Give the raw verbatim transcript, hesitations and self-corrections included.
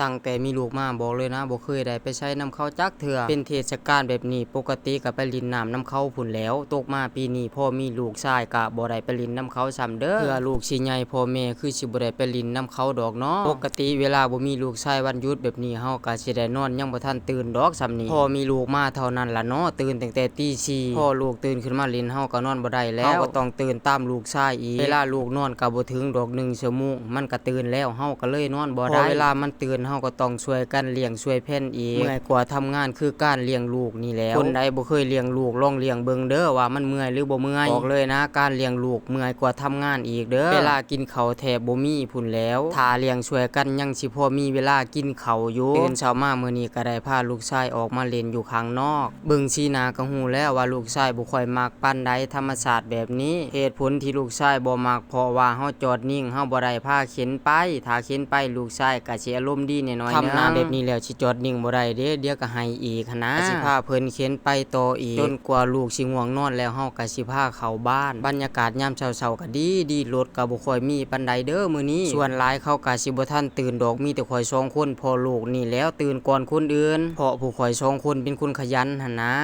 ตั้งแต่มีลูกมาบอกเลยนะ บ่เคยได้ไปไสนำเขาจักเทื่อ เป็นเทศกาลแบบนี้ ปกติก็ไปหลิ้นน้ำนำเขาพู้นแหล้ว ตกมาปีนี้พอมีลูกชายก็บ่ได้ไปหลิ้นนำเขาซ้ำเด้อ เทื่อลูกสิใหญ่พ่อแม่คือสิบ่ได้ไปหลิ้นนำเขาดอกเนาะ ปกติเวลาบ่มีลูกชายวันหยุดแบบนี้ เฮาก็สิได้นอนยังบ่ทันตื่นดอกส่ำนี้ พอมีลูกมาเท่านั้นล่ะเนาะ ตื่นตั้งแต่ตีสี่ พอลูกตื่นขึ้นมาหลิ้น เฮาก็นอนบ่ได้แล้ว เฮาก็ต้องตื่นตามลูกชายอีก เวลาลูกนอนก็บ่ถึงดอกหนึ่งชั่วโมง มันก็ตื่นแล้ว เฮาก็เลยนอนบ่ได้ พอเวลามันตื่น เฮาก็ต้องช่วยกันเลี้ยงช่วยแผ่นอีก เมื่อยกว่าทำงานคือการเลี้ยงลูกนี่แหล้ว คนใดบ่เคยเลี้ยงลูก ลองเลี้ยงเบิ่งเด้อ ว่ามันเมื่อยหรือบ่เมื่อย บอกเลยนะ การเลี้ยงลูกเมื่อยกว่าทำงานอีกเด้อ เวลากินข้าวแทบบ่มีพู้นแหล้ว ถ้าเลี้ยงช่วยกันยังสิพอมีเวลากินข้าวอยู่ ตื่นเช้ามามื้อนี้ก็ได้พาลูกชายออกมาเล่นอยู่ข้างนอก เบิ่งสีหน้าก็ฮู้แล้วว่าลูกชายบ่ค่อยมักปานใดธรรมชาติแบบนี้ เหตุผลที่ลูกชายบ่มักเพราะว่าเฮาจอดนิ่ง เฮาบ่ได้พาเข็นไป ถ้าเข็นไปลูกชายก็สิอารมณ์ดีแหน่หน่อยหนึ่ง ทำหน้าแบบนี้แล้วสิจอดนิ่งบ่ได้เด้ เดี๋ยวก็ไห้อีกหั้นนะ ก็สิพาเพิ่นเข็นไปต่ออีก จนกว่าลูกสิง่วงนอนแล้วเฮาก็สิพาเข้าบ้าน บรรยากาศยามเช้าๆก็ดีดี รถก็บ่ค่อยมีปานใดเด้อมื้อนี้ ส่วนหลายเขาก็สิบ่ทันตื่นดอก มีแต่ข้อยสองคนพ่อลูกนี่แหล้วตื่นก่อนคนอื่น เพราะผู้ข้อยสองคนเป็นคนขยันหั้นนะ